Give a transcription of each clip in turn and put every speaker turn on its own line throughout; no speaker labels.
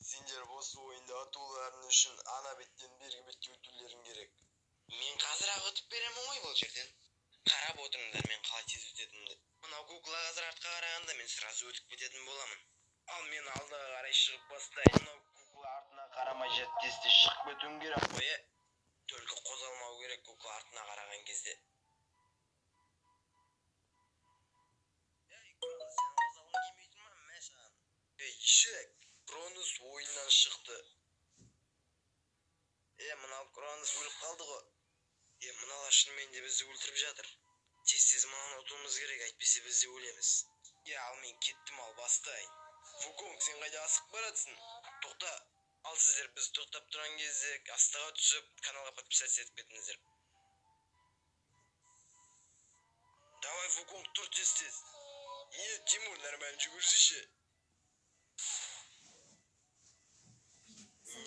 Сендер осы ойында ұтуларың үшін ана беттен бергі бетке өтулерің керек. Мен қазір-ақ өтіп беремін ғой бұл жерден. Қарап отырыңдар, мен қалай тез өтетінімді. Мынау кукла қазір артқа қарағанда мен сразу өтіп кететін боламын. Ал мен алдыға қарай шығып бастайын. Мынау кукла артына қарамай тез-тез шығып кетуім керек қой, е? Только қозғалмау керек кукла артына қараған кезде. Ей, Кронос, сен қозғалғың келмейтін ма? Мә саған. Ей, ешек, Кронос ойыннан шықты. Е, мынау Кронос өліп қалды ғой. Е, мыналар шынымен де бізді өлтіріп жатыр. Тез-тез мынаны ұтуымыз керек, әйтпесе біз де өлеміз. Е, ал мен кеттім, ал бастайын. Вуконг, сен қайда асығып баратсың? Тоқта. Ал сіздер біз тоқтап тұрған кезде астыға түсіп, каналға подписаться етіп кетіңіздер. Давай, Вуконг, тұр тез-тез. Е, Тимур, нормально жүгірсейші.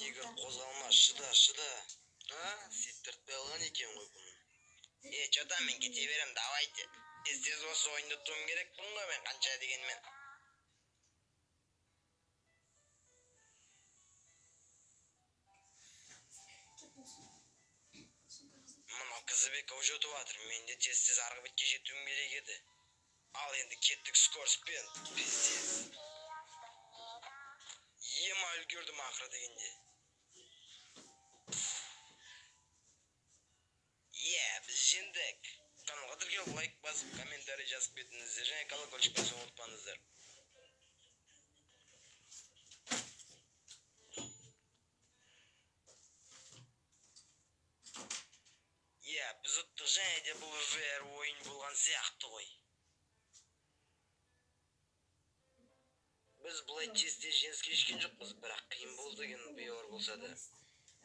Негр, қозғалма, шыда, шыда. А, сеттіртпей алған екен ғой бұны. Е, чё там, мен кете берем, давайте. Тез-тез осы ойынды ұтуым керекпін ғой мен қанша дегенмен. Мынау Қызыбек уже ұтып жатыр, мен де тез-тез арғы бетке жетуім керек еді. Ал енді кеттік скороспен, пиздец. Ема үлгердім ақыры дегенде. Е, біз жеңдік. Каналға тіркеліп, лайк басып, комментарий жазып кетіңіздер және колокольчик басуды ұмытпаңыздар. Е, біз ұттық және де бұл VR ойын болған сияқты ғой. Біз бұлай тез-тез жеңіске жеткен жоқпыз, бірақ қиын болды екен VR болса да.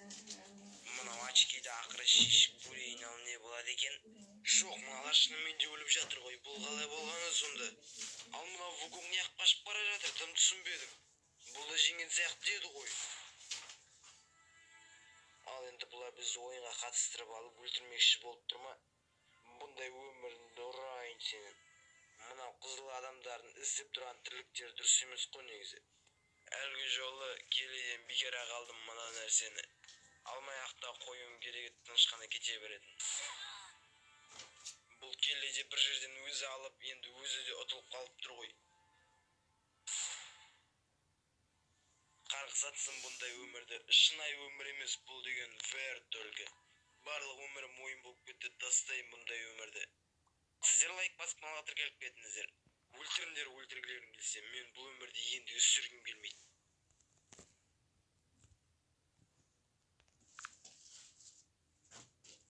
Мынау очкиді ақыры шешіп көрейін, ал не болады екен? Жоқ, мыналар шынымен де өліп жатыр ғой. Бұл қалай болғаны сонда? Ал мынау Вуконг неғып қашып бара жатыр, тым түсінбедім. Бұл да жеңген сияқты еді ғой. Ал енді бұлар бізді ойынға қатыстырып алып өлтірмекші болып тұр ма? Бұндай өміріңді ұрайын сенің. Мынау қызыл адамдардың іздеп тұрған тірліктері дұрыс емес қой негізі. Әлгі жолы келеден бекер ақ алдым мына нәрсені. Алмай ақ та қоюым керек еді, тыныш қана кете беретін. Бұл келеде бір жерден өзі алып, енді өзі де ұтылып қалып тұр ғой. Қарғыс атсын бұндай өмірді. Шынайы өмір емес бұл деген VR только. Барлық өмірім ойын болып кетті, тастайын бұндай өмірді. Сіздер лайк басып каналға тіркеліп кетіңіздер. Өлтіріңдер, өлтіргілерің келсе, мен бұл өмірді енді сүргім келмейді.